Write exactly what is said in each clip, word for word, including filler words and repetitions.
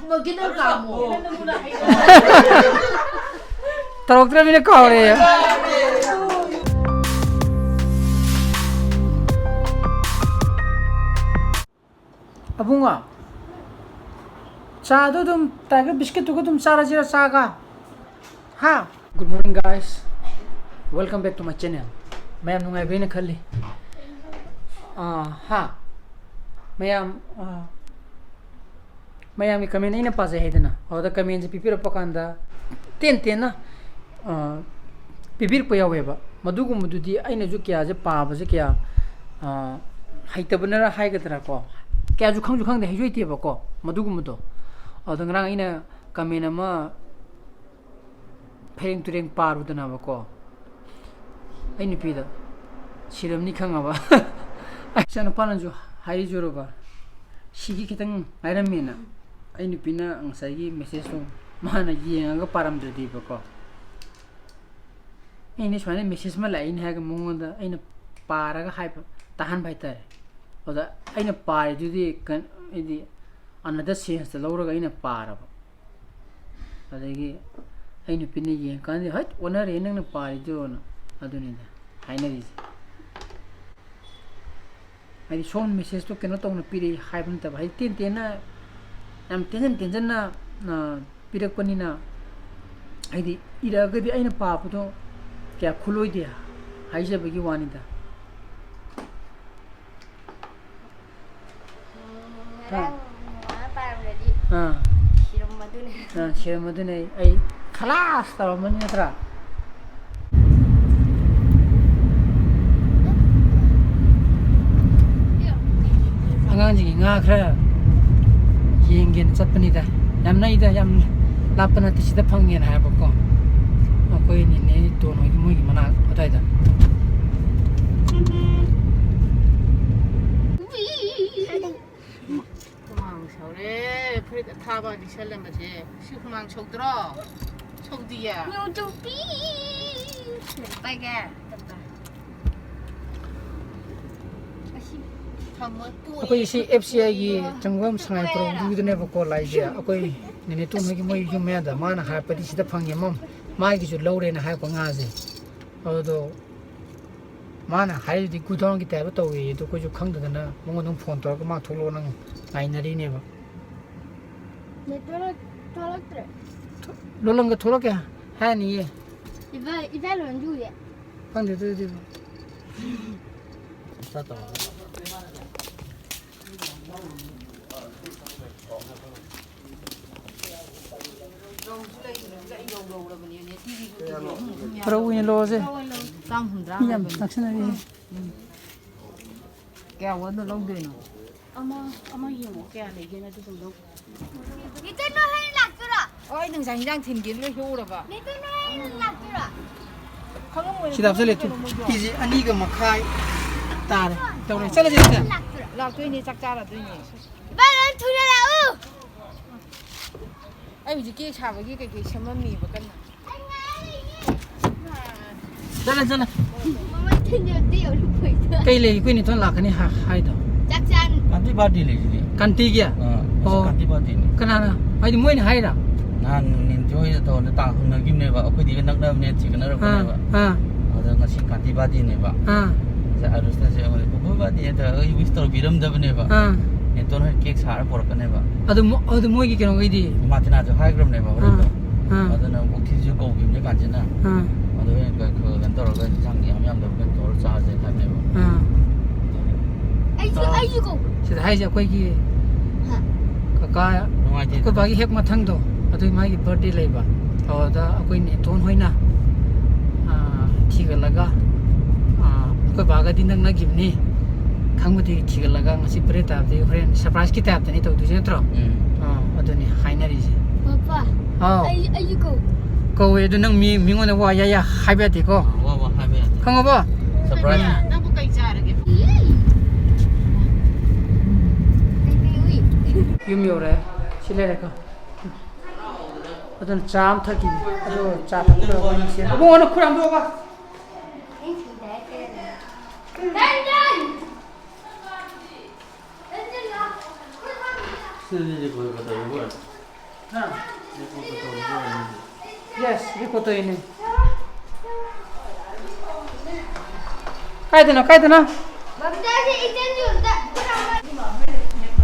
ꯃꯒꯤ ꯅꯪ ꯀꯥꯝꯃꯣ꯫ ꯇꯧꯔꯛꯇ꯭ꯔꯕꯅꯤꯅ ꯀꯥꯎꯔꯦ꯫ ꯑꯕꯨꯡꯉꯣ, ꯆꯥꯗꯣ ꯑꯗꯨꯝ Tiger biscuitꯇꯨꯒ ꯑꯗꯨꯝ ꯆꯥꯔꯁꯤꯔ, ꯆꯥꯒ? ꯍꯥ? Good morning, guys. Welcome back to my channel. ꯃꯌꯥꯝ ꯅꯨꯡꯉꯥꯏꯕ꯭ꯔꯦꯅ ꯈꯜꯂꯤ꯫ ꯑꯥ, ꯍꯥ? ꯃꯌꯥꯝ, ꯑꯥ, ꯃꯌꯥꯝꯒꯤ comment ꯑꯩꯅ ꯄꯥꯖꯩ ꯍꯥꯏꯗꯅ, ꯑꯗꯨꯗ commentꯁꯦ ꯄꯤꯕꯤꯔꯛꯄ ꯀꯥꯟꯗ ꯇꯦꯟ ꯇꯦꯟꯅ, ꯑꯥ, ꯄꯤꯕꯤꯔꯛꯄ ꯌꯥꯎꯋꯦꯕ꯫ ꯃꯗꯨꯒꯨꯝꯕꯗꯨꯗꯤ ꯑꯩꯅꯁꯨ ꯀꯌꯥꯁꯦ ꯄꯥꯕꯁꯦ ꯀꯌꯥ, ꯑꯥ, ꯍꯩꯇꯕꯅꯔ ꯍꯥꯏꯒꯗ꯭ꯔꯥ ꯀꯣ, ꯀꯌꯥꯁꯨ ꯈꯪꯁꯨ ꯈꯪꯗꯦ, ꯍꯩꯁꯨ ꯍꯩꯇꯦꯕꯀꯣ ꯃꯗꯨꯒꯨꯝꯕꯗꯣ꯫ ꯑꯗꯨꯗ ꯉꯔꯥꯡ ꯑꯩꯅ comment ꯑꯃ ꯐꯩꯔꯦꯡ ꯇꯨꯔꯦꯡ ꯄꯥꯔꯨꯗꯅꯕꯀꯣ꯫ ꯑꯩ ꯅꯨꯄꯤꯗ ꯁꯤꯔꯝꯅꯤ ꯈꯪꯉꯕ꯫ ꯏꯆꯥꯅꯨꯄꯥꯅꯁꯨ ꯍꯥꯏꯔꯤꯖꯨꯔꯕ, "ꯁꯤꯒꯤ ꯈꯤꯇꯪ ꯉꯥꯏꯔꯝꯃꯦꯅ"꯫ ꯑꯩ ꯅꯨꯄꯤꯅ ꯉꯁꯥꯏꯒꯤ messageꯇꯣ ꯃꯥꯅ ꯌꯦꯡꯉꯒ ꯄꯥꯔꯝꯗ꯭ꯔꯗꯤꯕꯀꯣ꯫ ꯑꯩꯅ ꯁꯨꯃꯥꯏꯅ message ꯑꯃ ꯂꯥꯛꯏꯅꯦ ꯍꯥꯏꯔꯒ ꯃꯉꯣꯟꯗ ꯑꯩꯅ ꯄꯥꯔꯒ ꯍꯥꯏꯕ, ꯇꯥꯍꯟꯕ ꯍꯥꯏꯇꯥꯔꯦ꯫ ꯑꯗꯨꯗ ꯑꯩꯅ ꯄꯥꯔꯤꯗꯨꯗꯤ ꯀ-, ꯍꯥꯏꯗꯤ another senseꯇ ꯂꯧꯔꯒ ꯑꯩꯅ ꯄꯥꯔꯕ꯫ ꯑꯗꯒꯤ ꯑꯩ ꯅꯨꯄꯤꯅ ꯌꯦꯡꯉꯀꯥꯟꯗ, "ꯍꯩꯠ, ꯑꯣꯟꯅꯔꯦ ꯅꯪꯅ ꯄꯥꯔꯤꯗꯣꯅ"꯫ ꯑꯗꯨꯅꯤꯗ ꯍꯥꯏꯅꯔꯤꯁꯦ꯫ ꯍꯥꯏꯗꯤ ꯁꯣꯝ messageꯇꯣ ꯀꯩꯅꯣ ꯇꯧꯅ ꯄꯤꯔꯛꯏ ꯍꯥꯏꯕ ꯅꯠꯇꯕ, ꯍꯥꯏꯗꯤ ꯇꯦꯟ ꯇꯦꯟꯅ, ꯌꯥꯝ ꯇꯦꯟꯖꯟ ꯇꯦꯟꯖꯟꯅ, ꯑ, ꯄꯤꯔꯛꯄꯅꯤꯅ, ꯍꯥꯏꯗꯤ ꯏꯔꯛꯑꯒꯗꯤ ꯑꯩꯅ ꯄꯥꯕꯗꯣ ꯀꯌꯥ ꯈꯨꯂꯣꯏꯗꯦ ꯍꯥꯏꯖꯕꯒꯤ ꯋꯥꯅꯤꯗ꯫ ꯉꯔꯥꯡ ꯃꯃꯥꯅ ꯄꯥꯔꯝꯗ꯭ꯔꯗꯤ ꯑꯥ꯫ ꯁꯤꯔꯝꯃꯗꯨꯅꯦ꯫ ꯑꯥ, ꯁꯤꯔꯝꯃꯗꯨꯅꯦ꯫ ꯑꯩ, ꯑꯩ ꯈꯂꯥꯁ ꯇꯧꯔꯝꯃꯅꯤ ꯅꯠꯇ꯭ꯔꯥ? ꯑꯉꯥꯡꯁꯤꯡꯒꯤ ꯉꯥ ꯈꯔ ꯌꯦꯡꯒꯦꯅ ꯆꯠꯄꯅꯤꯗ꯫ ꯌꯥꯝ ꯅꯛꯏꯗ, ꯌꯥꯝ ꯂꯥꯞꯄ ꯅꯠꯇꯦ, ꯁꯤꯗ ꯐꯪꯉꯦꯅ ꯍꯥꯏꯕꯀꯣ꯫ ꯑꯩꯈꯣꯏ ꯅꯦꯅꯦ ꯇꯣꯟ ꯍꯣꯏꯒꯤ, ꯃꯣꯏꯒꯤ ꯃꯅꯥꯛ ꯑꯗꯨꯋꯥꯏꯗ꯫ ꯍꯨꯃꯥꯡ ꯁꯧꯔꯦ꯫ ꯐꯨꯔꯤꯠ ꯑꯊꯥꯕ ꯂꯤꯠꯁꯜꯂꯝꯕꯁꯦ꯫ ꯁꯤ ꯍꯨꯃꯥꯡ ꯁꯧꯗ꯭ꯔꯣ? ꯁꯧꯗꯤꯌꯦ? ꯌꯣꯡꯆꯥꯛꯄꯤ! ꯄꯥꯏꯒꯦ? ꯑꯁꯤ꯫ ꯑꯩꯈꯣꯏ ꯁꯤ ꯑꯦꯐ ꯁꯤ ꯑꯥꯏꯒꯤ ꯆꯪꯐꯝ ꯁꯉꯥꯏ ꯄꯨꯔꯧꯗꯨꯗꯅꯦꯕꯀꯣ ꯂꯥꯛꯏꯁꯦ꯫ ꯑꯩꯈꯣꯏ ꯅꯦꯅꯦꯇꯣꯟ ꯍꯣꯏꯒꯤ ꯃꯣꯏ ꯌꯨꯝ ꯃꯌꯥꯗ ꯃꯥꯅ ꯍꯥꯏꯔꯛꯄꯗꯤ ꯁꯤꯗ ꯐꯪꯉꯦ, ꯃꯝ ꯃꯥꯒꯤꯁꯨ ꯂꯧꯔꯦꯅ ꯍꯥꯏꯔꯛꯄ ꯉꯥꯁꯦ꯫ ꯑꯗꯨꯗꯣ ꯃꯥꯅ ꯍꯥꯏꯔꯤꯗꯤ ꯒꯨꯗꯥꯎꯟꯒꯤ ꯇꯥꯏꯞꯇ ꯇꯧꯋꯦ꯫ ꯑꯗꯣ ꯑꯩꯈꯣꯏꯁꯨ ꯈꯪꯗꯗꯅ ꯃꯉꯣꯟꯗ ꯑꯗꯨꯝ ꯐꯣꯟ ꯇꯧꯔꯒ ꯃꯥ ꯊꯣꯛꯂꯛꯑꯣ ꯅꯪ ꯉꯥꯏꯅꯔꯤꯅꯦꯕ꯫ ꯅꯦꯠꯋꯥꯔꯛ ꯊꯣꯛꯂꯛꯇ꯭ꯔꯦ꯫ ꯂꯣꯂꯪꯒ ꯊꯣꯛꯂꯛꯀꯦ ꯍꯥꯏꯅꯤꯌꯦ꯫ ꯏꯕꯥ ꯏꯕꯥ ꯂꯣꯟꯖꯨꯔꯦ꯫ ꯈꯪꯗꯦ ꯑꯗꯨꯗꯤ꯫ ꯄꯨꯔꯛ ꯑꯣꯏꯅ ꯂꯧꯔꯁꯦ꯫ ꯆꯥꯝ ꯍꯨꯝꯗ꯭ꯔꯥ ꯃꯤ ꯌꯥꯝ ꯍꯥꯏꯕꯅꯤ꯫ ꯅꯛꯁꯤꯟꯅꯔꯦ꯫ ꯎꯝ꯫ ꯀꯌꯥ ꯑꯣꯟꯅ ꯂꯧꯗꯣꯏꯅꯣ? ꯑꯃ ꯑꯃ ꯌꯦꯡꯉꯣ ꯀꯌꯥ ꯂꯩꯒꯦꯅ ꯑꯗꯨꯒ ꯂꯧ꯫ ꯅꯦꯇꯣꯟ ꯅꯣꯏ ꯍꯣꯔꯦꯟ ꯂꯥꯛꯇꯣꯏꯔꯣ? ꯍꯣꯏ ꯅꯨꯡꯗꯥꯡ ꯍꯤꯟꯖꯥꯡ ꯊꯤꯟꯒꯦ ꯂꯣꯏ ꯍꯦꯛꯎꯔꯕ꯫ ꯅꯦꯇꯣꯟ ꯅꯣꯏ ꯍꯣꯔꯦꯟ ꯂꯥꯛꯇꯣꯏꯔꯣ? ꯈꯪꯉꯝꯃꯣꯏ꯫ ꯁꯤꯗ ꯍꯥꯞꯆꯜꯂꯦ ꯇꯨ꯫ ꯀꯦ ꯖꯤ ꯑꯅꯤꯒ ꯃꯈꯥꯏ ꯇꯥꯔꯦ꯫ ꯇꯧꯔꯦ ꯆꯠꯂꯁꯦ ꯁꯤꯗ꯫ ꯂꯥꯛꯇꯣꯏꯔꯣ? ꯂꯥꯛꯇꯣꯏꯅꯦ ꯆꯥꯛ ꯆꯥꯔꯗꯣꯏꯅꯦ꯫ ꯏꯕꯥ ꯅꯪ ꯊꯨꯅ ꯂꯥꯛꯎ꯫ ꯑꯩ ꯍꯧꯖꯤꯛ ꯀꯦꯛ ꯁꯥꯕꯒꯤ ꯀꯩꯀꯩ ꯁꯦꯝꯃꯝꯃꯤꯕ ꯀꯟꯅ꯫ ꯆꯠꯂꯦ ꯆꯠꯂꯦ꯫ ꯃꯃꯥꯏ ꯊꯦꯡꯅꯗꯦ ꯌꯧꯔꯛꯄꯩꯗ꯫ ꯀꯩ ꯂꯩ ꯑꯩꯈꯣꯏ ꯅꯦꯇꯣꯟ ꯂꯥꯛꯀꯅꯤ ꯍꯥ- ꯍꯥꯏꯗꯣ꯫ ꯆꯥꯛ ꯆꯥꯅꯤ꯫ ꯀꯥꯟꯇꯤ ꯕꯥꯔꯗꯦ ꯂꯩꯁꯤꯗꯤ꯫ ꯀꯥꯟꯇꯤꯒꯤ? ꯑꯥ, ꯉꯁꯤ ꯑꯣ꯫ ꯀꯥꯟꯇꯤ ꯕꯥꯔꯗꯦꯅꯤ꯫ ꯀꯅꯥꯅ? ꯍꯥꯏꯗꯤ ꯃꯣꯏꯅ ꯍꯥꯏꯔ? ꯅꯍꯥꯟ ꯅꯤꯟꯇꯤ ꯍꯣꯏꯗ ꯇꯧꯔꯅ ꯇꯥꯡ ꯍꯪꯅꯈꯤꯕꯅꯦꯕ꯫ ꯑꯩꯈꯣꯏꯗꯤ ꯅꯛꯅꯕꯅꯦ ꯊꯤꯒꯠꯅꯔꯛꯄꯅꯦꯕ꯫ ꯑꯥ꯫ ꯑꯗ ꯉꯁꯤ ꯀꯥꯟꯇꯤ ꯕꯥꯔꯗꯦꯅꯦꯕ꯫ ꯑꯥ꯫ ꯑꯗ ꯑꯔꯨꯁꯅꯁꯨ ꯑꯩꯉꯣꯟꯗ "ꯄꯨꯄꯨ ꯕꯥꯔꯗꯦ" ꯅꯠꯇ꯭ꯔꯒ ꯑꯩ ꯋꯤꯁ ꯇꯧꯕꯤꯔꯝꯗꯕꯅꯦꯕ꯫ ꯑꯥ꯫ ꯅꯦꯇꯣꯟ ꯍꯣꯏ ꯀꯦꯛ ꯁꯥꯔ ꯄꯣꯔꯛꯀꯅꯦꯕ꯫ ꯑꯗꯨ ꯃꯣ-, ꯑꯗꯨ ꯃꯣꯏꯒꯤ ꯀꯩꯅꯣꯒꯤꯗꯤ? ꯃꯥꯇꯤꯅꯥꯁꯨ ꯍꯥꯏꯈ꯭ꯔꯕꯅꯦꯕ ꯍꯣꯔꯦꯟꯗꯣ꯫ ꯑꯥ꯫ ꯑꯥ꯫ ꯑꯗꯨꯅ ꯑꯣꯛꯊꯤꯁꯨ ꯀꯧꯈꯤꯕꯅꯦ ꯀꯥꯟꯆꯤꯅ꯫ ꯑꯥ꯫ ꯑꯗꯣ ꯍꯣꯔꯦꯟ ꯀ-, ꯀ-, ꯀꯩꯅꯣ ꯇꯧꯔꯒ ꯏꯟꯁꯥꯡ ꯌꯥꯝ ꯌꯥꯝꯗꯕ ꯀꯩꯅꯣ ꯇꯧꯔ ꯆꯥꯁꯦꯅ ꯍꯥꯏꯕꯅꯦꯕ꯫ ꯑꯥ꯫ ꯑꯗꯨꯅꯤ꯫ ꯑꯩꯁꯨ, ꯑꯥ꯫ ꯑꯩꯁꯨ ꯀꯧꯕ꯭ꯔꯣ? ꯁꯤꯗ ꯍꯥꯏꯁꯦ ꯑꯩꯈꯣꯏꯒꯤ ꯍꯥ꯫ ꯀꯀꯥ, ꯅꯨꯡꯉꯥꯏꯇꯦ꯫ ꯑꯩꯈꯣꯏ ꯕꯥꯒꯤ ꯍꯦꯛ ꯃꯊꯪꯗꯣ, ꯑꯗꯨꯒꯤ ꯃꯥꯒꯤ ꯕꯥꯔꯗꯦ ꯂꯩꯕ꯫ ꯑꯗꯨꯗ ꯑꯩꯈꯣꯏ ꯅꯦꯇꯣꯟ ꯍꯣꯏꯅ, ꯑꯥ, ꯊꯤꯒꯠꯂꯒ, ꯑꯥ, ꯑꯩꯈꯣꯏ ꯕꯥꯒꯗꯤ ꯅꯛꯅꯈꯤꯕꯅꯤ꯫ ꯈꯪꯕꯗꯤ ꯊꯤꯒꯠꯂꯒ ꯉꯁꯤ ꯕꯥꯔꯗꯦ ꯇꯥꯕꯗꯤ ꯍꯣꯔꯦꯟ ꯁꯔꯄ꯭ꯔꯥꯏꯁꯀꯤ ꯇꯥꯏꯞꯇꯅꯤ ꯇꯧꯗꯣꯏꯁꯦ ꯅꯠꯇ꯭ꯔꯣ? ꯎꯝ꯫ ꯑꯥ, ꯑꯗꯨꯅꯤ ꯍꯥꯏꯅꯔꯤꯁꯦ꯫ ꯄꯥꯄꯥ, ꯍꯥꯎ꯫ ꯑꯩ, ꯑꯩꯁꯨ ꯀꯧ꯫ ꯀꯧꯋꯦ ꯑꯗꯨ ꯅꯪ ꯃꯤ, ꯃꯤꯉꯣꯟꯗ ꯋꯥ ꯌꯥ ꯌꯥ ꯍꯥꯏꯕ ꯌꯥꯗꯦꯀꯣ꯫ ꯋꯥ, ꯋꯥ ꯍꯥꯏꯕ ꯌꯥꯗꯦ꯫ ꯈꯪꯉꯕꯣ? ꯁꯔꯄ꯭ꯔꯥꯏꯁ꯫ ꯅꯪꯕꯨ ꯀꯩ ꯆꯥꯔꯒꯦ? ꯌꯨꯝ ꯌꯧꯔꯦ꯫ ꯁꯤ ꯂꯩꯔꯦꯀꯣ꯫ ꯑꯗꯨꯅ ꯆꯥ ꯑꯃ ꯊꯛꯈꯤꯅꯤ꯫ ꯑꯗꯣ ꯆꯥ ꯊꯛꯄ ꯂꯣꯏꯔꯒ ꯑꯣꯏꯅ ꯁꯦꯝ-, ꯑꯕꯨꯡꯉꯣ, ꯅꯪ ꯈꯨꯠ ꯍꯥꯝꯗꯣꯛꯑꯣꯕ꯫ ꯑꯗꯨꯗꯤ ꯔꯦꯀꯣꯔꯗ ꯇꯧꯔꯤꯕ ꯑꯣꯏꯔꯦ꯫ ꯍꯥ? ꯔꯦꯀꯣꯔꯗ ꯇꯧꯔꯤꯕ ꯑꯣꯏꯔꯦ꯫ Yes, ꯔꯦꯀꯣꯔꯗ ꯇꯧꯔꯤꯅꯦ꯫ ꯀꯥꯏꯗꯅꯣ, ꯀꯥꯏꯗꯅꯣ?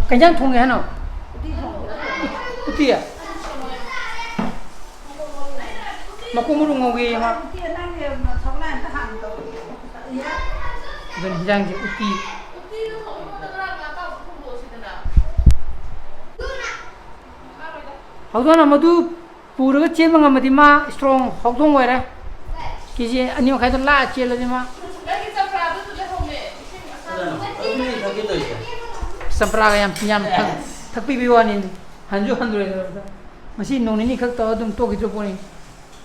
ꯀꯩ ꯏꯟꯖꯥꯡ ꯊꯣꯡꯉꯦ ꯍꯥꯏꯅꯣ? ꯎꯇꯤ꯫ ꯃꯀꯣꯛ ꯃꯔꯨ ꯉꯧꯒꯦꯌꯦ ꯃꯥ꯫ ꯑꯗꯨꯅ ꯍꯤꯟꯖꯥꯡꯁꯦ ꯎꯇꯤ꯫ ꯍꯧꯗꯣꯡꯅ ꯃꯗꯨ ꯄꯨꯔꯒ ꯆꯦꯟꯕ ꯉꯝꯃꯗꯤ ꯃꯥ strong ꯍꯧꯗꯣꯡ ꯑꯣꯏꯔꯦ꯫ ꯀꯦ ꯖꯤ ꯑꯅꯤ ꯃꯈꯥꯏꯗꯣ ꯂꯥꯛꯑ ꯆꯦꯜꯂꯗꯤ ꯃꯥ꯫ ꯆꯝꯄ꯭ꯔꯥꯒ ꯌꯥꯝ, ꯌꯥꯝ ꯊꯛ-, ꯊꯛꯄꯤꯕꯩ ꯋꯥꯅꯤ꯫ ꯍꯟꯁꯨ ꯍꯟꯗ꯭ꯔꯣꯏꯗꯕꯗ꯫ ꯃꯁꯤ ꯅꯣꯡ ꯅꯤꯅꯤ ꯈꯛ ꯇꯧꯔ ꯑꯗꯨꯝ ꯇꯣꯛꯈꯤꯗ꯭ꯔ ꯄꯣꯠꯅꯤ꯫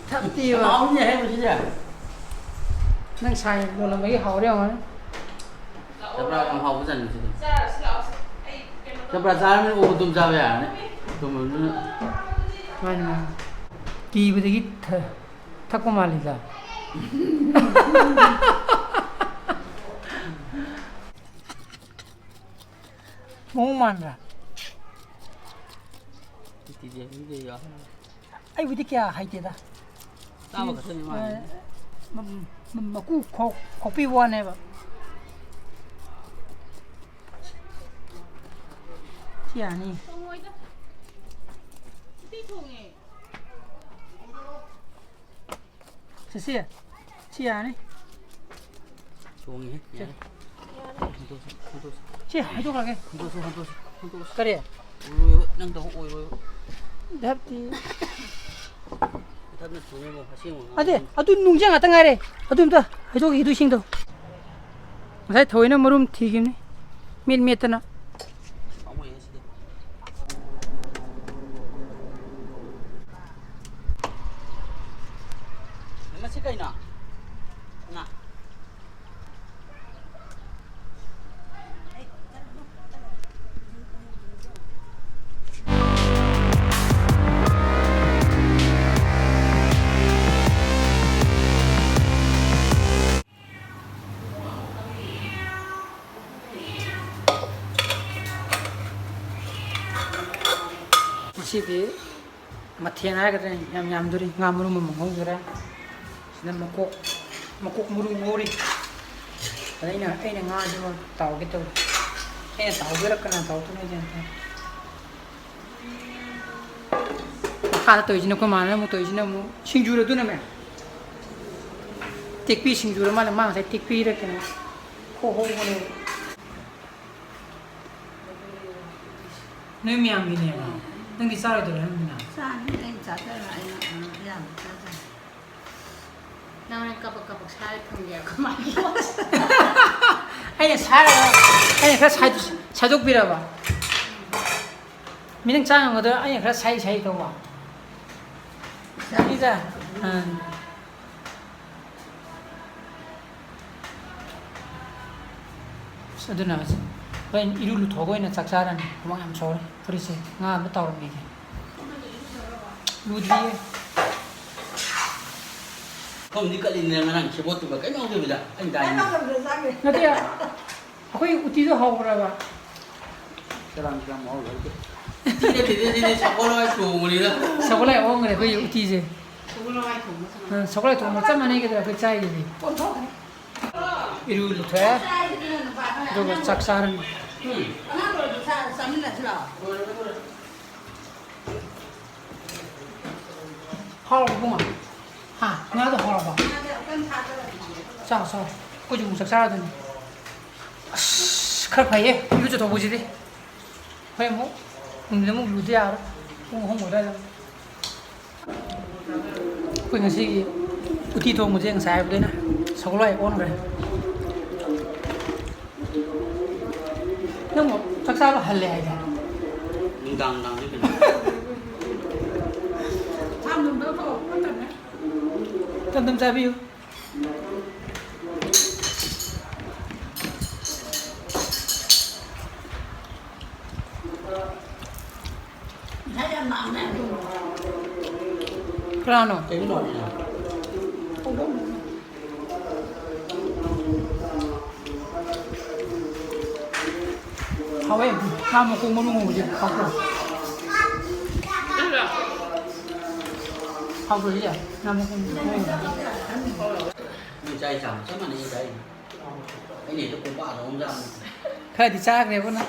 ꯊꯛꯇꯦꯕ꯫ ꯍꯥꯎꯅꯤ ꯍꯦ ꯃꯁꯤꯗꯤ꯫ ꯅꯪ ꯁꯥꯏ ꯂꯣꯜꯂꯝꯕꯒꯤ ꯍꯥꯎꯔꯦ ꯌꯦꯡꯉꯣꯅꯦ꯫ ꯆꯝꯄ꯭ꯔꯥ ꯌꯥꯝ ꯍꯥꯎꯕ ꯖꯥꯠꯅꯤ ꯁꯤꯗꯤ꯫ ꯆꯝꯄ꯭ꯔꯥ ꯆꯥꯔꯃꯤꯅ ꯑꯣ ꯑꯗꯨꯝ ꯆꯥꯕ ꯌꯥꯔꯅꯤ꯫ ꯇꯨꯝꯃꯕꯅꯤꯅ꯫ ꯃꯥꯅꯤ, ꯃꯥꯅꯤ꯫ ꯀꯤꯕꯗꯒꯤ ꯊ-, ꯊꯛꯄ ꯃꯥꯜꯂꯤꯗ꯫ ꯃꯑꯣꯡ ꯃꯥꯟꯗ꯭ꯔꯥ? ꯇꯤꯗꯤ ꯃꯤꯗꯤ ꯌꯥ꯫ ꯑꯩꯕꯨꯗꯤ ꯀꯌꯥ ꯍꯩꯇꯦꯗ꯫ ꯆꯥꯕ ꯈꯛꯇꯅꯤ ꯃꯥ ꯍꯩꯁꯦ꯫ ꯃ-, ꯃ-, ꯃꯀꯨ ꯈꯣꯛ-, ꯈꯣꯛꯄꯤꯕ ꯋꯥꯅꯦꯕ꯫ ꯁꯤ ꯌꯥꯅꯤ꯫ ꯊꯣꯡꯉꯣꯏꯗ꯫ ꯎꯇꯤ ꯊꯣꯡꯉꯦ꯫ ꯁꯤꯁꯤ, ꯁꯤ ꯌꯥꯅꯤ꯫ ꯊꯣꯡꯉꯦ, ꯁꯦ꯫ ꯌꯥꯔꯦ꯫ ꯍꯨꯟꯗꯣꯛꯑꯁꯤ, ꯍꯨꯟꯗꯣꯛꯑꯁꯤ꯫ ꯁꯤ ꯍꯩꯗꯣꯛꯈ꯭ꯔꯒꯦ꯫ ꯍꯨꯟꯗꯣꯛꯑꯁꯤ, ꯍꯨꯟꯗꯣꯛꯑꯁꯤ, ꯍꯨꯟꯗꯣꯛꯑꯁꯤ꯫ ꯀꯔꯤ? ꯑꯣꯏꯔꯣꯏꯕ, ꯅꯪ ꯇꯧꯕ ꯑꯣꯏꯔꯣꯏꯕ꯫ ꯙꯞꯇꯤ꯫ ꯙꯞꯅ ꯊꯣꯡꯉꯦꯕꯣ, ꯑꯁꯦꯡꯕ ꯉꯥ ꯑꯗꯦ, ꯊꯣꯡꯉꯦ꯫ ꯑꯗꯨ ꯅꯨꯡꯖꯥ ꯉꯥꯛꯇ ꯉꯥꯏꯔꯦ꯫ ꯑꯗꯨ ꯑꯝꯇ ꯍꯩꯗꯣꯛꯈꯤꯗꯨ ꯏꯁꯤꯡꯗꯣ꯫ ꯉꯁꯥꯏ ꯊꯑꯣꯏꯅ ꯃꯔꯨꯝ ꯊꯤꯈꯤꯕꯅꯤ꯫ ꯃꯤꯠ ꯃꯦꯠꯇꯅ꯫ ꯄꯥꯝꯃꯨꯏꯌꯦ ꯁꯤꯗꯤ꯫ ꯃꯁꯤ ꯀꯩꯅꯣ? ꯉꯥ꯫ ꯁꯤꯗꯤ ꯃꯊꯦꯜ ꯍꯥꯏꯒꯗ꯭ꯔꯥ, ꯌꯥꯝ ꯌꯥꯝꯗꯣꯔꯤ꯫ ꯉꯥ ꯃꯔꯨꯝ ꯑꯃ ꯉꯧꯗꯣꯔꯦ꯫ ꯁꯤꯅ ꯃꯀꯣꯛ, ꯃꯀꯣꯛ ꯃꯔꯨ ꯉꯧꯔꯤ꯫ ꯑꯗ ꯑꯩꯅ, ꯑꯩꯅ ꯉꯥꯁꯤꯃ ꯇꯥꯎꯒꯦ ꯇꯧꯔꯤ꯫ ꯑꯩꯅ ꯇꯥꯎꯗꯣꯏꯔꯥ ꯀꯅꯥ ꯇꯥꯎꯗꯣꯏꯅꯣ ꯒ꯭ꯌꯥꯟ ꯇꯥꯗꯦ꯫ ꯃꯈꯥꯗ ꯇꯧꯔꯤꯁꯤꯅ ꯑꯩꯈꯣꯏ ꯃꯥꯅ ꯑꯃꯨꯛ ꯇꯧꯔꯤꯁꯤꯅ ꯑꯃꯨꯛ ꯁꯤꯡꯖꯨꯔ ꯑꯗꯨꯅ ꯃꯌꯥꯝ ꯇꯦꯛꯄꯤ ꯁꯤꯡꯖꯨꯔ ꯃꯥꯜꯂꯦ꯫ ꯃꯥ ꯉꯁꯥꯏ ꯇꯦꯛꯄꯤꯔ ꯀꯩꯅꯣ ꯈꯣꯛꯍꯧꯕꯅꯦꯕ꯫ ꯅꯣꯏ ꯃꯌꯥꯝꯒꯤꯅꯦꯕ꯫ ꯅꯪꯗꯤ ꯆꯥꯔꯣꯏꯗꯣꯏꯔꯣ, ꯅꯪꯗꯤꯅ? ꯆꯥꯅꯤ, ꯑꯩꯅ ꯆꯥꯖꯔ-, ꯑꯩꯅ, ꯑ, ꯑꯌꯥꯝꯕ ꯆꯥꯖꯔꯦ꯫ ꯅꯪ ꯍꯣꯔꯦꯟ ꯀꯕꯛ ꯀꯕꯛ ꯁꯥꯏꯔ ꯊꯝꯒꯦ ꯀꯃꯥꯏꯅ? ꯑꯩꯅ ꯁꯥꯏꯔꯒ, ꯑꯩꯅ ꯈꯔ ꯁꯥꯏꯗꯣꯛ-, ꯁꯥꯏꯗꯣꯛꯄꯤꯔꯕ? ꯃꯤ ꯅꯪ ꯆꯥ ꯉꯝꯒꯗ꯭ꯔꯥ? ꯑꯩꯅ ꯈꯔ ꯁꯥꯏ ꯁꯥꯏ ꯇꯧꯕ꯫ ꯆꯥꯅꯤꯗ꯫ ꯑꯥ꯫ ꯑꯁ, ꯑꯗꯨꯅ ꯍꯣꯔꯦꯟ ꯏꯔꯨ ꯂꯨꯊꯣꯛꯑꯒ ꯑꯣꯏꯅ ꯆꯥꯛ ꯆꯥꯔꯅꯤ꯫ ꯍꯨꯃꯥꯡ ꯌꯥꯝ ꯁꯧꯔꯦ꯫ ꯐꯨꯔꯤꯠꯁꯦ ꯉꯥ ꯑꯝꯇ ꯇꯥꯎꯔꯝꯈꯤꯒꯦ꯫ ꯂꯨꯗ꯭ꯔꯤꯌꯦ꯫ ꯈꯣꯡꯗꯤ ꯀꯠꯂꯤꯅꯦ ꯉꯔꯥꯡ ꯁꯦꯕꯣꯠꯇꯨꯒ ꯀꯩꯝ ꯌꯥꯎꯗꯕꯤꯗ ꯑꯩꯅ ꯗꯥꯏꯅꯦ꯫ ꯅꯠꯇꯦ, ꯑꯩꯈꯣꯏ ꯎꯇꯤꯗꯣ ꯍꯧꯕ꯭ꯔꯕ? ꯁꯦꯔꯥꯟ ꯇꯨꯔꯥꯟ ꯃꯍꯥꯎ ꯂꯩꯇꯦ꯫ ꯎꯇꯤ ꯅꯠꯇꯦ, ꯁꯤꯗꯤ ꯁꯒꯣꯜ ꯍꯋꯥꯏ ꯊꯣꯡꯕꯅꯤꯗ꯫ ꯁꯒꯣꯜ ꯍꯋꯥꯏ ꯑꯣꯟꯈ꯭ꯔꯦ ꯑꯩꯈꯣꯏꯒꯤ ꯎꯇꯤꯁꯦ꯫ ꯁꯒꯣꯜ ꯍꯋꯥꯏ ꯊꯣꯡꯕ ꯆꯞ ꯃꯥꯟꯅꯩ꯫ ꯑ, ꯁꯒꯣꯜ ꯍꯋꯥꯏ ꯊꯣꯡꯕ ꯆꯞ ꯃꯥꯟꯅꯩ ꯀꯩꯗꯧꯔꯦ ꯑꯩꯈꯣꯏ ꯆꯥꯏꯗꯨꯗꯤ꯫ ꯑꯣꯟꯊꯣꯛꯈ꯭ꯔꯦ꯫ ꯏꯔꯨ ꯂꯨꯊꯣꯛꯑꯦ꯫ ꯑꯗꯨꯒ ꯆꯥꯛ ꯆꯥꯔꯅꯤ꯫ ꯎꯝ꯫ ꯑꯉꯥꯡ ꯑꯣꯏꯔꯁꯨ ꯆꯥ-, ꯆꯥꯃꯤꯟꯅꯁꯤ ꯂꯥꯛꯑꯣ꯫ ꯍꯥꯎꯔꯕꯣ ꯏꯕꯨꯡꯉꯣ? ꯍꯥ? ꯉꯥꯗꯣ ꯍꯥꯎꯔꯕꯣ? ꯆꯥꯎ, ꯆꯥꯎ꯫ ꯑꯩꯈꯣꯏꯁꯨ ꯑꯃꯨꯛ ꯆꯥꯛ ꯆꯥꯔꯗꯣꯏꯅꯤ꯫ ꯑꯁ, ꯈꯔ ꯐꯩꯌꯦ, ꯏꯔꯨ ꯆꯠꯊꯣꯛꯄꯁꯤꯗꯤ꯫ ꯍꯣꯔꯦꯟ ꯑꯃꯨꯛ ꯅꯨꯡꯊꯤꯜ ꯑꯃꯨꯛ ꯂꯨꯗ ꯌꯥꯔꯣꯏ꯫ ꯄꯨꯡ ꯑꯍꯨꯝ ꯑꯗꯨꯋꯥꯏꯗ ꯑꯃꯨꯛ꯫ ꯑꯩꯈꯣꯏ ꯉꯁꯤꯒꯤ ꯎꯇꯤ ꯊꯣꯡꯕꯁꯦ ꯉꯁꯥꯏ ꯍꯥꯏꯕꯗꯩꯅ ꯁꯒꯣꯜ ꯍꯋꯥꯏ ꯑꯣꯟꯈ꯭ꯔꯦ꯫ ꯅꯪꯕꯨ ꯆꯥꯛ ꯆꯥꯕ ꯍꯜꯂꯦ ꯍꯥꯏꯗꯥꯏ? ꯅꯨꯡꯗꯥꯡ ꯅꯨꯡꯗꯥꯡꯗꯤ ꯀꯩꯅꯣ? ꯇꯞ ꯇꯞ ꯆꯥꯕꯤꯌꯨ꯫ ꯀꯅꯥꯅꯣ? ꯀꯩꯅꯣ? ꯍꯥꯎꯋꯦ꯫ ꯉꯥ ꯃꯀꯣꯛ ꯃꯔꯨ ꯉꯧꯕꯁꯦ ꯍꯥꯎꯇ꯭ꯔꯣ? ꯍꯥꯎꯕ꯭ꯔꯣ ꯁꯤꯁꯦ? ꯉꯥ ꯃꯈꯣꯡ ꯃꯈꯣꯡ꯫ ꯅꯣꯏ ꯆꯥꯏ ꯆꯥꯕ ꯆꯞ ꯃꯥꯟꯅꯩ ꯆꯥꯏ꯫ ꯑꯩꯅ ꯍꯦꯛꯇ ꯀꯣꯝꯄꯥꯛ ꯑꯆꯧꯕ ꯑꯃ ꯆꯥꯕꯅꯤ꯫ ꯈꯔꯗꯤ ꯆꯥꯈ꯭ꯔꯦꯕꯣ ꯅꯪ꯫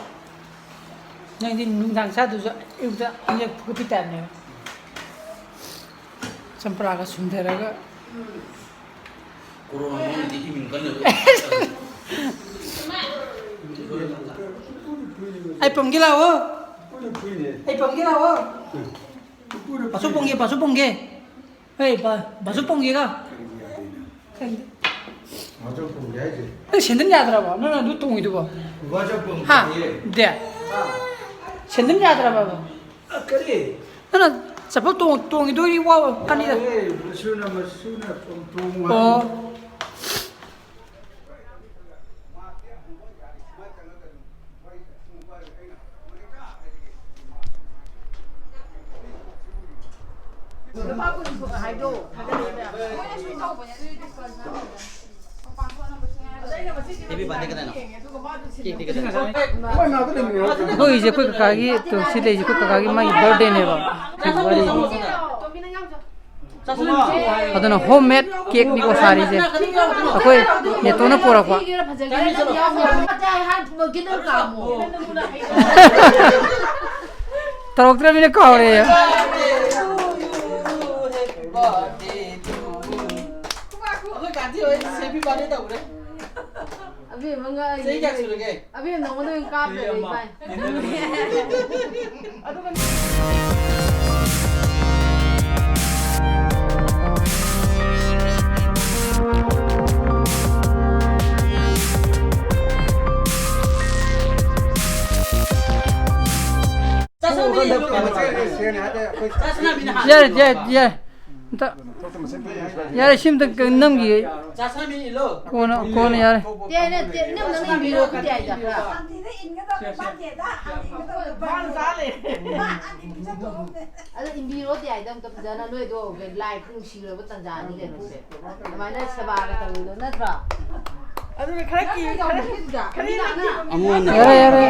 ꯅꯪꯗꯤ ꯅꯨꯡꯗꯥꯡ ꯆꯥꯗꯨꯁꯨ ꯑꯌꯨꯛꯇ ꯑꯅꯤꯔꯛ ꯐꯨꯒꯠꯄꯤ ꯇꯥꯏꯞꯅꯦꯕ꯫ ꯆꯝꯄ꯭ꯔꯥꯒ ꯁꯨꯝꯊꯔꯒ꯫ ꯀꯣꯔꯣꯅꯥ ꯃꯅꯨꯡꯗꯗꯤ ꯏꯃ꯭ꯌꯨꯟ ꯀꯟꯅꯕ꯫ ꯑꯩ ꯄꯝꯒꯦ ꯂꯥꯛꯑꯣ꯫ ꯑꯩ ꯄꯝꯒꯦ ꯂꯥꯛꯑꯣ꯫ ꯄꯥꯁꯨ ꯄꯝꯒꯦ, ꯄꯥꯁꯨ ꯄꯝꯒꯦ꯫ ꯍꯦ, ꯕꯥ-, ꯕꯥꯁꯨ ꯄꯣꯡꯒꯦꯒ꯫ ꯀꯔꯤꯒꯤ ꯌꯥꯗꯦꯅꯣ? ꯈꯪꯗꯦ꯫ ꯕꯥꯁꯨ ꯄꯣꯡꯒꯦ ꯍꯥꯏꯁꯦ? ꯅꯪ ꯁꯦꯟꯗꯟ ꯌꯥꯗ꯭ꯔꯕꯣ? ꯅꯪꯅ ꯑꯗꯨ ꯇꯣꯡꯉꯤꯗꯨꯕꯣ? ꯕꯥꯁꯨ ꯄꯣꯡꯒꯦ ꯍꯥ? ꯍꯥꯏꯌꯦ꯫ ꯗꯦ꯫ ꯍꯥ? ꯁꯦꯟꯗꯟ ꯌꯥꯗ꯭ꯔꯕꯕ? ꯑ, ꯀꯔꯤ? ꯅꯪꯅ ꯆꯠꯄ ꯇꯣꯡ-, ꯇꯣꯡꯉꯤꯗꯣ ꯋꯥ ꯀꯅꯤꯗ꯫ ꯌꯥꯏꯌꯦ, ꯃꯁꯨꯅ, ꯃꯁꯨꯅ ꯄꯣꯡ-, ꯇꯣꯡꯉꯣ ꯍꯥꯏꯕ꯫ ꯑꯣ꯫ ꯑꯩꯈꯣꯏꯒꯤꯁꯦ ꯑꯩꯈꯣꯏ ꯀꯀꯥꯒꯤ, ꯇꯨ, ꯁꯤ ꯂꯩꯁꯦ ꯑꯩꯈꯣꯏ ꯀꯀꯥꯒꯤ ꯃꯥꯒꯤ ꯕꯥꯔꯗꯦꯅꯦꯕ꯫ ꯐꯦꯕ꯭ꯔꯨꯋꯥꯔꯤ꯫ ꯑꯗꯨꯅ ꯍꯣꯝ ꯃꯦꯗ ꯀꯦꯛꯅꯤꯀꯣ ꯁꯥꯔꯤꯁꯦ꯫ ꯑꯩꯈꯣꯏ ꯅꯦꯇꯣꯅ ꯄꯣꯔꯛꯄ꯫ ꯇꯧꯔꯛꯇ꯭ꯔꯕꯅꯤꯅ ꯀꯥꯎꯔꯦ꯫ ꯑꯩꯈꯣꯏ ꯀꯥꯟꯇꯤ ꯍꯣꯏ ꯍꯦꯄꯤ ꯕꯥꯔꯗꯦ ꯇꯧꯈ꯭ꯔꯦ꯫ ꯑꯕꯦꯝꯃꯒ ꯆꯍꯤ ꯀꯌꯥ ꯁꯨꯔꯒꯦ? ꯑꯕꯦꯝ ꯅꯉꯣꯟꯗ ꯑꯣꯏꯅ ꯀꯥꯞꯂꯒꯦ, ꯏꯕꯥꯏ꯫ ꯌꯥꯔꯦ, ꯌꯥꯔꯦ, ꯌꯥꯔꯦ꯫ ꯑꯝꯇ ꯌꯥꯔꯦ, ꯁꯤ ꯑꯝꯇ ꯅꯝꯈꯤꯒꯦ꯫ ꯀꯣꯟꯅ, ꯀꯣꯟꯅ ꯌꯥꯔꯦ꯫ ꯇꯦ, ꯅꯠꯇꯦ, ꯏꯅꯝ ꯅꯪ ꯏꯟꯕꯤꯔꯣ, ꯈꯨꯠ ꯌꯥꯏꯗ ꯈꯔ꯫ ꯑꯗꯣ ꯏꯟꯕꯤꯔꯣ ꯇꯦ ꯍꯥꯏꯗ ꯑꯝꯇ ꯐꯖꯅ, ꯅꯣꯏꯗꯣ ꯂꯥꯏ ꯅꯨꯡꯁꯤꯈ꯭ꯔꯕ ꯇꯟꯖꯥꯅꯤ ꯀꯩꯅꯣꯁꯦ꯫ ꯑꯗꯨꯃꯥꯏꯅ ꯁꯦꯕꯥꯒ ꯇꯧꯔꯤꯗꯣ ꯅꯠꯇ꯭ꯔꯣ? ꯑꯗꯨꯅ ꯈꯔ ꯀꯤ-, ꯈꯔ, ꯈꯔ ꯌꯥꯔꯦ, ꯌꯥꯔꯦ꯫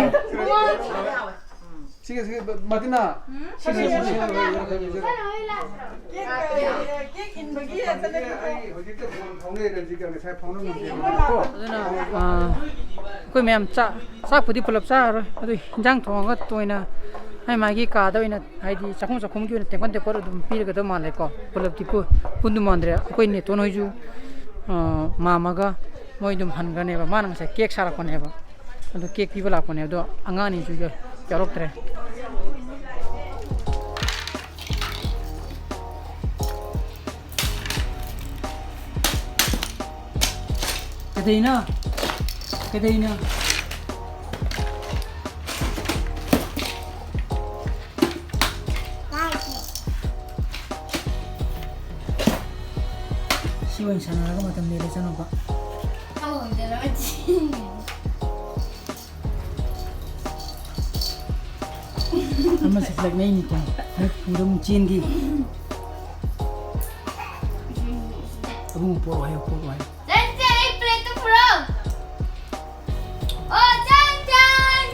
ꯁꯤꯒ, ꯁꯤꯒ, ꯃꯥꯔꯇꯤꯅꯥ꯫ ꯁꯤꯒ, ꯁꯤꯒ, ꯁꯤꯒ, ꯁꯤꯒ, ꯁꯤꯒ꯫ ꯀꯦꯛ, ꯀꯦꯛ ꯏꯟꯕꯒꯤ ꯍꯥꯏꯕꯅꯦ꯫ ꯑꯩ ꯍꯧꯖꯤꯛꯇ ꯐꯣꯟ ꯐꯥꯎꯅꯩ ꯔꯟꯖꯤꯠꯀ ꯉꯁꯥꯏ ꯐꯥꯎꯅꯔꯝꯗꯦꯕꯀꯣ꯫ ꯑꯗꯨꯅ, ꯑꯥ, ꯑꯩꯈꯣꯏ ꯃꯌꯥꯝ ꯆꯥ-, ꯆꯥꯛꯄꯨꯗꯤ ꯄꯨꯂꯞ ꯆꯥꯔꯔꯣꯏ꯫ ꯑꯗꯨ ꯍꯤꯟꯖꯥꯡ ꯊꯣꯡꯉꯒ ꯇꯣꯏꯅ ꯃꯥꯏ ꯃꯥꯒꯤ ꯀꯥꯗ ꯑꯣꯏꯅ, ꯍꯥꯏꯗꯤ ꯆꯥꯛꯈꯨꯝ ꯆꯥꯛꯈꯨꯝꯒꯤ ꯑꯣꯏꯅ ꯇꯦꯡꯀꯣꯠ ꯇꯦꯡꯀꯣꯠ ꯑꯗꯨꯝ ꯄꯤꯔꯒꯗꯧ ꯃꯥꯜꯂꯦꯀꯣ꯫ ꯄꯨꯂꯞꯇꯤ ꯄꯨ-, ꯄꯨꯟꯗꯧ ꯃꯥꯟꯗ꯭ꯔꯦ꯫ ꯑꯩꯈꯣꯏ ꯅꯦꯇꯣꯟ ꯍꯣꯏꯁꯨ, ꯑꯥ, ꯃꯥꯝꯃꯒ ꯃꯣꯏ ꯑꯗꯨꯝ ꯍꯟꯈ꯭ꯔꯅꯦꯕ꯫ ꯃꯥꯅ ꯉꯁꯥꯏ ꯀꯦꯛ ꯁꯥꯔꯛꯄꯅꯦꯕ꯫ ꯑꯗꯨ ꯀꯦꯛ ꯄꯤꯕ ꯂꯥꯛꯄꯅꯦ꯫ ꯑꯗꯣ ꯑꯉꯥꯡ ꯑꯅꯤꯁꯨ ꯌꯥ-, ꯌꯥꯎꯔꯛꯇ꯭ꯔꯦ꯫ ꯀꯩꯗꯧꯅꯣ? ꯀꯩꯗꯧꯅꯣ? ꯁꯤ ꯑꯣꯏꯅ ꯁꯥꯟꯅꯔꯒ ꯃꯇꯝ ꯂꯦꯜꯂꯦ ꯏꯆꯥꯅꯨꯄꯥ꯫ ꯑꯃꯁꯨ ꯐ꯭ꯂꯦꯛ ꯅꯩꯅꯤꯀꯣ꯫ ꯐ꯭ꯂꯦꯛ ꯄꯨꯔ ꯑꯃꯨꯛ ꯆꯦꯟꯈꯤ꯫ ꯑꯕꯨꯡꯉꯣ ꯄꯣꯔꯛꯑꯣ ꯍꯥꯏꯌꯣ, ꯄꯣꯔꯛꯑꯣ ꯍꯥꯏꯌꯣ꯫ ꯆꯟꯆꯟ, ꯑꯩ ꯄ꯭ꯂꯦꯠꯇꯨ ꯄꯨꯔꯛꯑꯣ꯫ ꯑꯣ, ꯆꯟꯆꯟ,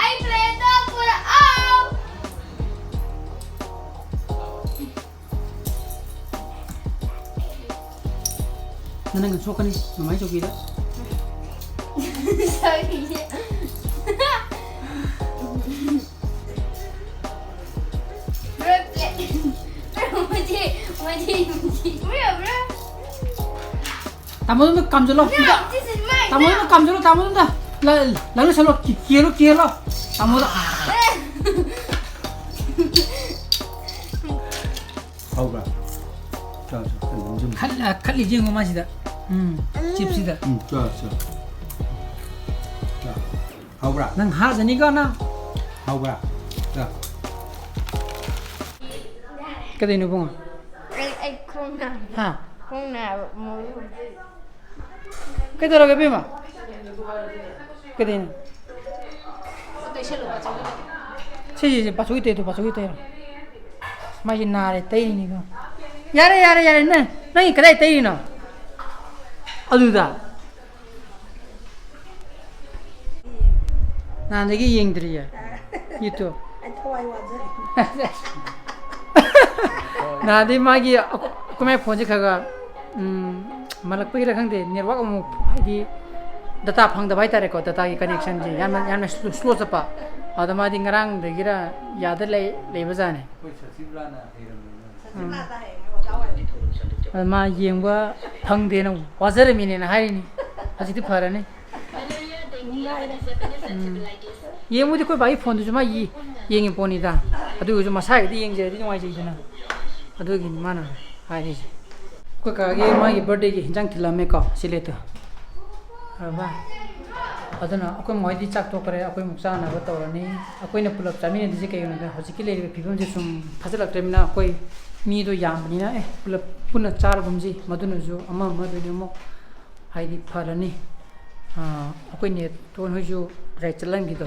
ꯑꯩ ꯄ꯭ꯂꯦꯠꯇꯣ ꯄꯨꯔꯛꯑꯣ꯫ ꯅꯪ ꯁꯣꯛꯀꯅꯤ, ꯃꯃꯥꯏ ꯆꯧꯀꯤꯗ꯫ ꯁꯣꯛꯏꯁꯦ꯫ Bro, plate. ꯕ꯭ꯔꯣ, ꯃꯨꯖꯦ, ꯃꯨꯖꯦ, ꯃꯨꯖꯦ꯫ Bro, bro. ꯇꯥꯃꯣꯗꯣ ꯑꯝꯇ ꯀꯥꯝꯖꯜꯂꯣ꯫ No, ꯑꯝꯇ꯫ This is mine. ꯇꯥꯃꯣꯗꯣ ꯑꯝꯇ ꯀꯥꯝꯖꯜꯂꯣ, ꯇꯥꯃꯣꯗꯣ ꯑꯝꯇ꯫ ꯂ-, ꯂꯪꯅ ꯁꯜꯂꯣ, ꯀꯤ-, ꯀꯤꯍꯜꯂꯣ, ꯀꯤꯍꯜꯂꯣ꯫ ꯇꯥꯃꯣꯗ꯫ ꯍꯥꯎꯕ꯭ꯔꯥ? ꯆꯥ, ꯆꯥ, ꯀꯩꯅꯣ ꯅꯝꯖꯜꯂꯨ꯫ ꯈꯠ-, ꯑ, ꯈꯠꯂꯤꯁꯦ ꯌꯦꯡꯉꯣ ꯃꯥꯁꯤꯗ꯫ ꯎꯝ, ꯎꯝ꯫ Chipꯁꯤꯗ꯫ ꯎꯝ, ꯆꯥ, ꯆꯥ꯫ ꯆꯥ꯫ ꯍꯥꯎꯕ꯭ꯔꯥ? ꯅꯪ ꯍꯥꯖꯅꯤꯀꯣ ꯅꯪ꯫ ꯍꯥꯎꯕ꯭ꯔꯥ? ꯆꯥ꯫ ꯀꯩꯗꯧꯅꯣ ꯏꯕꯨꯡꯉꯣ? ꯑꯩ, ꯑꯩ ꯈꯣꯡ ꯅꯥꯏ꯫ ꯍꯥ? ꯈꯣꯡ ꯅꯥꯏꯕ, ꯃꯣꯔꯨ꯫ ꯀꯩꯗꯧꯔꯒꯦ ꯏꯕꯦꯝꯃ? ꯀꯩꯗꯧꯅꯣ? ꯁꯤꯁꯦ, ꯁꯤꯁꯦ, ꯄꯥꯊꯣꯛꯈꯤ ꯇꯩꯗꯣ, ꯄꯥꯊꯣꯛꯈꯤ ꯇꯩꯔꯣ꯫ ꯃꯥꯏꯁꯦ ꯅꯥꯔꯦ, ꯇꯩꯔꯤꯅꯤꯀꯣ꯫ ꯌꯥꯔꯦ, ꯌꯥꯔꯦ, ꯌꯥꯔꯦ, ꯅꯪ, ꯅꯪꯒꯤ ꯀꯗꯥꯏ ꯇꯩꯔꯤꯅꯣ? ꯑꯗꯨꯗ꯫ ꯅꯍꯥꯟꯗꯒꯤ ꯌꯦꯡꯗ꯭ꯔꯤꯌꯦ꯫ ꯌꯨꯇꯨꯕ꯫ ꯑꯩ ꯊꯋꯥꯏ ꯋꯥꯖꯔꯦ꯫ ꯅꯍꯥꯟꯗꯤ ꯃꯥꯒꯤ ꯑꯩꯈꯣꯏ ꯃꯥꯏ ꯐꯣꯟꯁꯦ ꯈꯔ ꯈꯔ ꯎꯝ, ꯃꯜꯂꯛꯄꯒꯤꯔ ꯈꯪꯗꯦ, ꯅꯦꯠꯋꯥꯛ ꯑꯃꯨꯛ ꯍꯥꯏꯗꯤ ꯗꯇꯥ ꯐꯪꯗꯕ ꯍꯥꯏꯇꯥꯔꯦꯀꯣ, ꯗꯇꯥꯒꯤ ꯀꯅꯦꯛꯁꯟꯁꯦ ꯌꯥꯝꯅ ꯌꯥꯝꯅ ꯁ꯭ꯂꯣ ꯆꯠꯄ꯫ ꯑꯗꯣ ꯃꯥꯗꯤ ꯉꯔꯥꯡꯗꯒꯤꯔ ꯌꯥꯗ ꯂꯩ ꯂꯩꯕꯖꯥꯠꯅꯦ꯫ ꯑꯩꯈꯣꯏ ꯁꯆꯤꯕꯂꯥꯅ ꯍꯩꯔꯝꯃꯦꯅ꯫ ꯑꯗꯣ ꯃꯥ ꯌꯦꯡꯕ ꯐꯪꯗꯦꯅ ꯋꯥꯖꯔꯝꯃꯤꯅꯦꯅ ꯍꯥꯏꯔꯤꯅꯤ꯫ ꯍꯧꯖꯤꯛꯇꯤ ꯐꯔꯅꯤ꯫ ꯎꯝ꯫ ꯌꯦꯡꯕꯨꯗꯤ ꯑꯩꯈꯣꯏ ꯕꯥꯒꯤ ꯐꯣꯟꯗꯨꯁꯨ ꯃꯥ ꯌꯦ- ꯌꯦꯡꯉꯤ ꯄꯣꯠꯅꯤꯗ꯫ ꯑꯗꯨ ꯑꯣꯏꯔꯁꯨ ꯃꯁꯥꯒꯤꯗꯤ ꯌꯦꯡꯖꯔꯗꯤ ꯅꯨꯡꯉꯥꯏꯖꯩꯗꯅ꯫ ꯑꯗꯨꯒꯤꯅꯤ ꯃꯥꯅ ꯍꯥꯏꯔꯤꯁꯦ꯫ ꯑꯩꯈꯣꯏ ꯀꯥꯒꯤ ꯃꯥꯒꯤ ꯕꯥꯔꯗꯦꯒꯤ ꯍꯤꯟꯖꯥꯡ ꯊꯤꯜꯂꯝꯃꯦꯀꯣ, ꯁꯤ ꯂꯩꯇꯣ꯫ ꯈꯪꯉꯕ? ꯑꯗꯨꯅ ꯑꯩꯈꯣꯏ ꯃꯈꯣꯏꯗꯤ ꯆꯥꯛ ꯇꯣꯛꯈ꯭ꯔꯦ, ꯑꯩꯈꯣꯏ ꯑꯃꯨꯛ ꯆꯥꯅꯕ ꯇꯧꯔꯅꯤ꯫ ꯑꯩꯈꯣꯏꯅ ꯄꯨꯂꯞ ꯆꯥꯃꯤꯟꯅꯗꯣꯏꯁꯦ ꯀꯩꯒꯤꯅꯣꯗ ꯍꯧꯖꯤꯛꯀꯤ ꯂꯩꯔꯤꯕ ꯐꯤꯕꯝꯁꯦ ꯁꯨꯝ ꯐꯖꯜꯂꯛꯇ꯭ꯔꯕꯅꯤꯅ ꯑꯩꯈꯣꯏ ꯃꯤꯗꯣ ꯌꯥꯝꯕꯅꯤꯅ ꯑꯦ ꯄꯨꯂꯞ ꯄꯨꯟꯅ ꯆꯥꯔꯒꯨꯝꯁꯤ, ꯃꯗꯨꯅꯁꯨ ꯑꯃ ꯑꯃꯗꯨꯅꯤ ꯑꯃꯨꯛ ꯍꯥꯏꯗꯤ ꯐꯔꯅꯤ꯫ ꯑꯥ, ꯑꯩꯈꯣꯏ ꯅꯦꯇꯣꯟ ꯍꯣꯏꯁꯨ ꯉꯁꯥꯏ ꯆꯠꯍꯟꯈꯤꯗꯣ,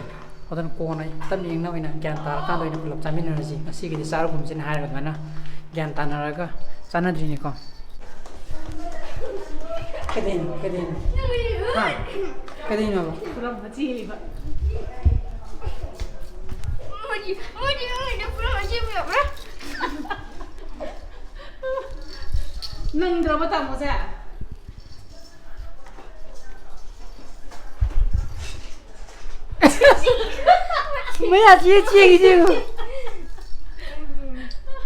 ꯑꯗꯨꯅ ꯀꯣꯟꯅ ꯇꯞꯅ ꯏꯪꯅ ꯑꯣꯏꯅ ꯒ꯭ꯌꯥꯟ ꯇꯥꯔꯀꯥꯟꯗ ꯑꯣꯏꯅ ꯄꯨꯂꯞ ꯆꯥꯃꯤꯟꯅꯔꯁꯤ, ꯉꯁꯤꯒꯤꯗꯤ ꯆꯥꯔꯒꯨꯝꯁꯤꯅ ꯍꯥꯏꯔꯒ ꯑꯗꯨꯃꯥꯏꯅ ꯒ꯭ꯌꯥꯟ ꯇꯥꯅꯔꯒ ꯆꯥꯟꯅꯗ꯭ꯔꯤꯅꯤꯀꯣ꯫ ꯀꯩꯗꯩꯅꯣ? ꯀꯩꯗꯩꯅꯣ? ꯍꯥ? ꯀꯩꯗꯩꯅꯣꯕ? ꯄꯨꯔꯝꯕ ꯆꯦꯜꯂꯤꯕ꯫ ꯃꯣꯏꯗꯤ ꯃꯣꯏꯗꯤ ꯃꯣꯏꯗꯤ ꯄꯨꯔꯝꯕ ꯆꯦꯟꯕ ꯌꯥꯕ꯭ꯔꯥ? ꯅꯪꯗ꯭ꯔꯕ ꯇꯥꯃꯣꯁꯦ? ꯃꯌꯥ ꯆꯦ ꯆꯦꯒꯤ ꯆꯦ꯫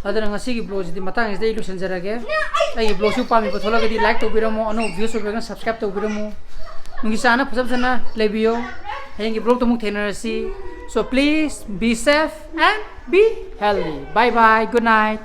ꯑꯗꯨꯅ ꯉꯁꯤꯒꯤ ꯕ꯭ꯂꯣꯒꯁꯤꯗꯤ ꯃꯇꯥꯡꯁꯤꯗ ꯑꯩ ꯂꯣꯏꯁꯤꯟꯖꯔꯒꯦ꯫ ꯑꯩꯒꯤ ꯕ꯭ꯂꯣꯒꯁꯨ ꯄꯥꯝꯕꯤꯕ ꯊꯣꯛꯂꯒꯗꯤ ꯂꯥꯏꯛ ꯇꯧꯕꯤꯔꯝꯃꯣ, ꯑꯅꯧꯕ ꯚ꯭ꯌꯨꯁ ꯑꯣꯏꯕꯤꯔꯒꯅ ꯁꯕꯁꯀ꯭ꯔꯥꯏꯕ ꯇꯧꯕꯤꯔꯝꯃꯣ꯫ ꯅꯨꯡꯒꯤ ꯆꯥꯅ ꯐꯖ ꯐꯖꯅ ꯂꯩꯕꯤꯌꯣ꯫ ꯍꯌꯦꯡꯒꯤ ꯕ꯭ꯂꯣꯒꯇ ꯑꯃꯨꯛ ꯊꯦꯡꯅꯔꯁꯤ꯫ So please be safe and be healthy. Bye bye. Good night.